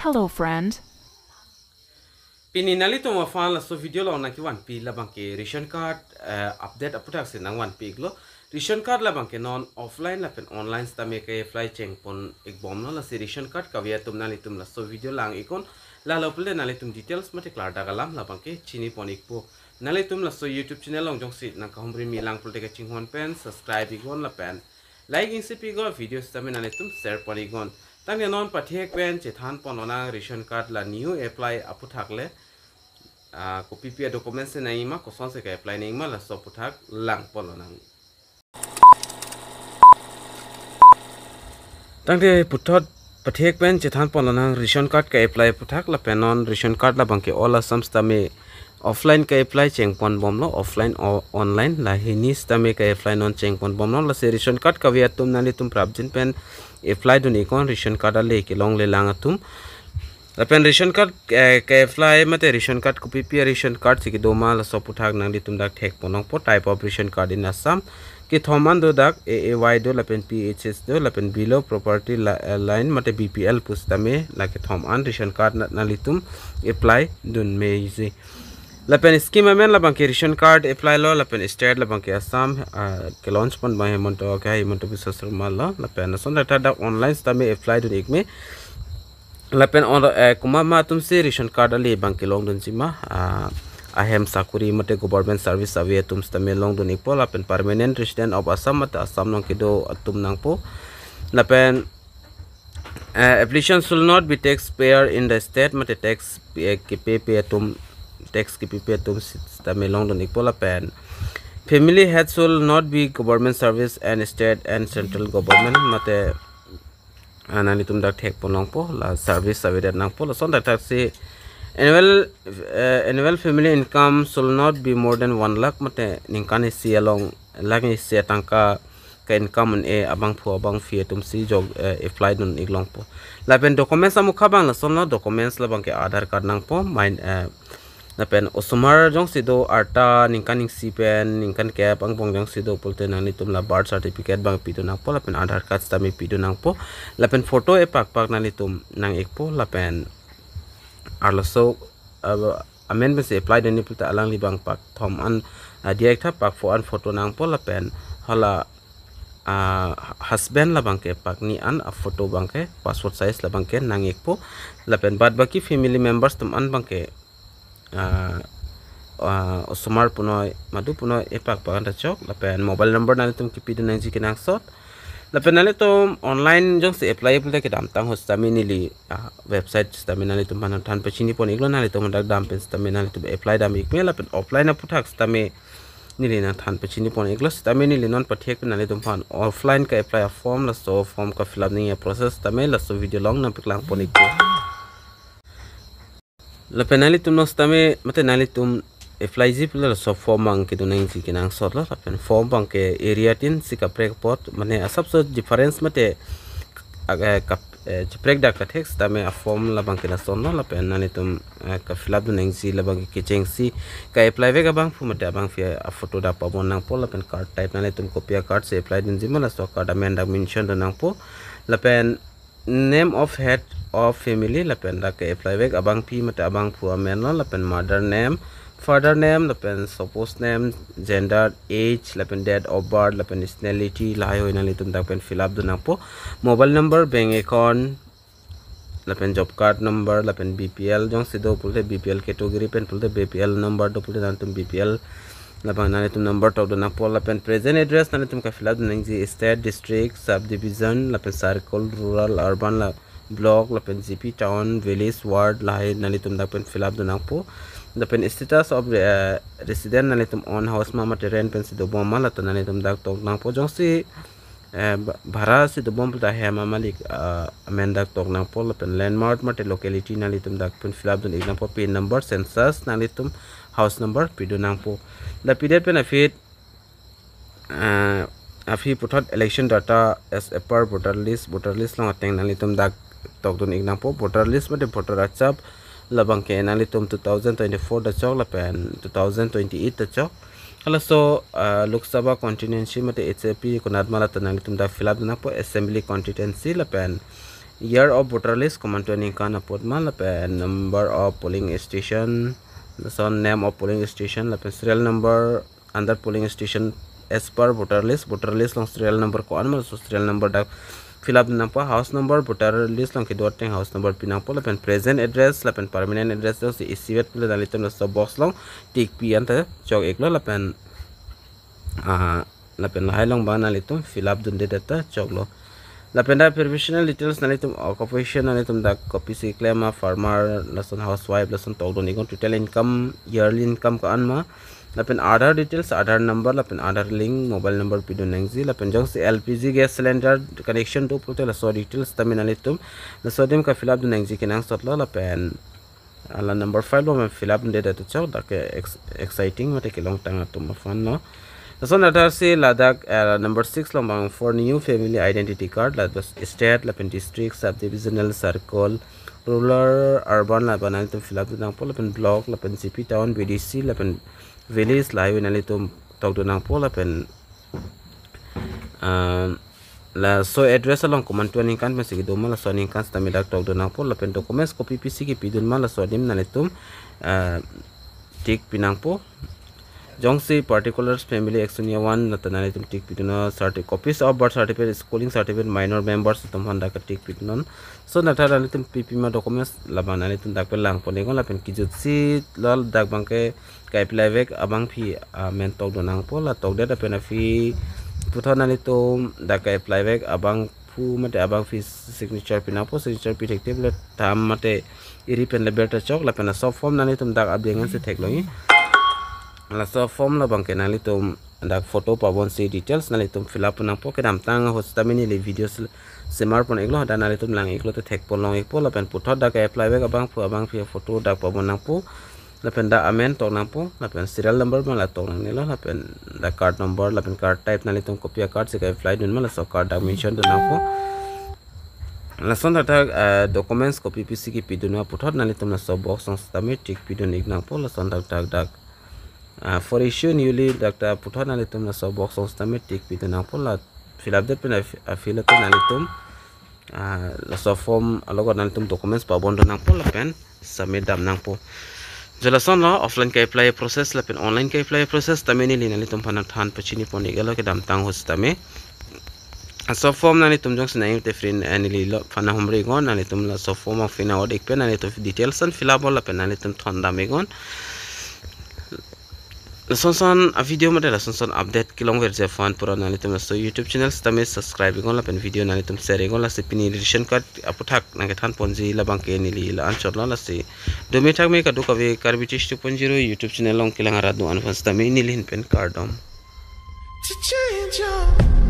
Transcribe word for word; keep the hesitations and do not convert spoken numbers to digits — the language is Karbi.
Hello, friend. Pini nanglitum aphan laso video along nangkevanpi labangke ration card eh, update aputhaksi nangvanpi iklo. Ration card labangke non offline lapen online sitame ke-apply chengpon ikbomlo, lasi ration card kave atum nanglitum laso video lang iknon, lalo pule nanglitum details mate klardak alam labangke chinipon ikpo. Nanglitum laso YouTube channel along jongsi nangkahumri milang pulote kachinghon pen subscribe iknon lapen like ingsi pi iknon, video sitame nanglitum share pon iknon. Tangte non pathek pen chethanpon lonang ration card la new apply aputhak le ah, kopipi a-documents si nangji ma, kosonsi ke-apply nangji ma, laso aputhak langpon lonang. Tangte puthot pathek pen chethanpon lonang ration card ke-apply aputhak lapen non ration card labangke All Assam sitame offline ke-apply chengponbomlo, offline o online, la hini sitame ke-apply non chengponbomlo, lasi ration card kave atum nanglitum prapjin pen apply dun iknon, ration card ale kelonglelang atum. Lapen ration card eh, ke-apply mate ration card kopipi a-ration card si kedo ma, laso aputhak nanglitum dak thekpon longpo. Type of ration card in Assam kethom an do dak, A A Y do lapen P H S do lapen below poverty li- eh, line mate B P L pu sitame, la kethom an ration card na- nanglitum apply dun meji. Lapen scheme amen labangke ration card apply lo, lapen state labangke Assam ah, ke-launch pon abang Himanta, ke Himanta Biswa Sarma lo, lapen lason dak dak online sitame apply dun ikme. Lapen on eh, komat ma atumsi ration card ale abang kelongdunji ma, ah, ahem sakori mate government service ave atum sitame longdun ikpo, lapen permanent resident of Assam mate Assam along kedo atum nangpo. Lapen eh, applicant should not be taxpayer in the state mate tax eh, kepepe atum, tax kepepe atum sitame longdun ikpo, lapen family head should not be government service and state and central government mate ah, nanglitum dak thekpon longpo, la service avedet nangpo, lason dak thaksi annual eh, annual family income should not be more than one lakh mate ningkan isi along, lakh isi atangka ke-income un-e abangphu abangphi atumsi jok eh, apply dun iklongpo. Lapen documents amukha abang lasonlo, documents labangke Aadhaar card nangpo, main eh, lapen osomar jongsi do arta ningkan isi pen ningkan kep angbong jongsi do pulote nanglitum la birth certificate abang pidun nangpo, lapen Aadhaar card sitame pidun nangpo, lapen photo epakpak nanglitum nang ikpo, lapen arloso ah, amen pensi apply dunji pulote alangli abang pakthom an ah, diya iktha, pakpho an photo nangpo, lapen hala ah, husband labangke pakni an a-photo abangke passport size labangke nang ikpo, lapen bad baki family members atum an abangke ah, ah, osomar punoi madu punoi epakpak an ta chok, lapen mobile number nanglitum kepidun nangji kenangsot. Lapen nanglitum online jongsi apply pulote kedamtang ahut sitame neli ah, website sitame nanglitum aphan nangthan pachinipon iklo, nanglitum dak dam pen sitame nanglitum apply dam ikme, lapen offline aputhak sitame neli nangthan pachinipon iklo, sitame neli non pathek pen nanglitum aphan offline ke-apply a-form, laso form ke-fill up nangji a-process sitame laso video along nangpaklangpon ikpo. Lapen nanglitum non sitame mate nanglitum applyji pulote laso form abang kedun nangji kenangsotlo, lapen form abangke area tin si kaprek apot, mane asapso difference mate ag- eh, kap- eh, chiprek dak kathek sitame a-form labangke lasonlo, lapen nanglitum eh, ke-fill up dun nangji labangke kechengsi ke-apply vek abangphu mate abangphi a-photo dak pabon nangpo, lapen card type nanglitum kopi a-card si apply dunji ma, laso card amen dak mention dun nangpo, lapen name of head of family, lapen dak ke-apply vek abangpi mate abangphu amen lo, lapen mother name, father name, lapen spouse name, gender, age, lapen date of birth, lapen nationality, lahai hoi nanglitum dak pen fill up dun nangpo. Mobile number, bank account, lapen job card number, lapen B P L jongsi do pulote B P L category pen pulote B P L number do pulote nanglitum B P L labang nanglitum number tok dun nangpo, lapen present address nanglitum ke-fill up dun nangji, state, district, subdivision, lapen circle, rural, urban, la block, lapen G P, town, village, ward, lahai nanglitum dak pen fill up dun nangpo. Lapen status of eh, resident, nanglitum own house ma mate rent pensi dobom ma, lata nanglitum dak tok nangpo, jongsi eh, ba- bhara si dobom pulote hem amalik ah, amen dak tok nangpo, lapen landmark mate locality nanglitum dak pen fill up dun ik nangpo, pin number, census, nanglitum house number pidun nangpo. La pidet pen aphi eh, aphi puthot election data as per voter list, voter list along ateng nanglitum dak tok dun ik nangpo, voter list mate voter achap labangke nanglitum two thousand twenty-four ta chok lapen two thousand twenty-eight ta chok. Halaso ah, Lok Sabha constituency mate H A P konat ma, lata nanglitum dak fill up dun nangpo, assembly constituency lapen year of voter list komantu aningkan apot ma, lapen number of polling station, lason name of polling station, lapen serial number under polling station as per voter list, voter list along serial number ko-an ma, laso serial number dak fill up nangpo. House number, voter list along kedo ateng house number pinangpo, lapen present address lapen permanent address do si isivet pule nanglitum laso box along tick pi anta chok iklo, lapen ah, lapen lahai along abang nanglitum fill up dunde data choklo. Lapen dak professional details nanglitum occupation nanglitum dak kopisi klem ma, farmer lason housewife lason tokdun iknon, total income, yearly income ko-an ma. Lapen Aadhaar details, Aadhaar number, lapen Aadhaar link mobile number pidun nangji, lapen jongsi L P G gas cylinder connection do pulote laso details tame nanglitum laso adim ka fill up dun nangji kenangsotlo, lapen hala number five along fill up dunde data chok, dak ke ex-, exciting mate kelongtang atum aphan no. Lason dak si ladak, eh, number six along abang for new family identity card, ladak state lapen district, subdivisional, circle, rural, urban, lapen nanglitum fill up dun nangpo, lapen block, lapen C P town, B D C, lapen village, lahai nanglitum tokdun nangpo, lapen ah, laso address along komantu aningkan pensi kedo ma, laso aningkan sitame dak tokdun nangpo, lapen documents kopi pisi kepidun ma laso adim nanglitum, ah, tick pinangpo. Jongsi particulars family actionia one, lapen nanglitum tick pidun non, certi-, copies of birth certificate, schooling certificate, minor members atum aphan dak tick pidun non. Lason dak nanglitum pipi ma documents labang nanglitum dak pelangpon iknon, lapen kejutsi lal dak abang ke ka-apply vek abangpi amen tokdun nangpo, la tokdet lapen aphi puthot nanglitum dak ka-apply vek abangphu mate abangpi signature pinangpo, signature pi thekthe le tham mate eri pen le ber ta chok, lapen laso form nanglitum dak abeng ansi theklongji. Laso form labang ke nanglitum dak photo pabonsi details nanglitum fill up nangpo, kedamtang ahut sitame neli video sel-, semar pon iklo, hadak nanglitum lang iklo te thekpon long ikpo, lapen puthot dak ka-apply vek abangphu abangpi photo dak pabon nangpo, lapen dak amen tok nangpo, lapen serial number ma la tok nangnelo, lapen dak card number, lapen card type nanglitum kopi a-card si ka-apply dun ma laso card dak mention dun nangpo. Lason dak, eh, documents kopi pisi kepidun ma puthot nanglitum laso box along sitame tick pidun ik nangpo, lason dak dak dak, ah, for issue newly dak ta puthot nanglitum laso box along sitame tick pidun nangpo, la fill up det pen a-, a-fill up nanglitum, ah, laso form alogot nanglitum documents pabon dun nangpo lapen submit dam nangpo. Jo lasonlo offline ka-apply process lapen online ka-apply process tame neli nanglitum aphan nangthan pachini pon iklo, kedamtang ahut sitame laso form nanglitum jongsi nangji te print, eh, neli lo aphan nanghumri iknon, nanglitum laso form a-fill out ik pen nanglitum details an fill up bol lapen nanglitum thondam iknon. Lason son a-video mate lason son update kelongverji aphan pura nanglitum laso YouTube channel sitame subscribe iknon lapen video nanglitum share iknon, lasi pini ration card aputhak nangkethan ponji labang ke neli la anchot lo, lasi dome thakme kadokave Karbi Tish two point zero YouTube channel along kelang arat do-an aphan sitame neli ahin pen kardom. To change your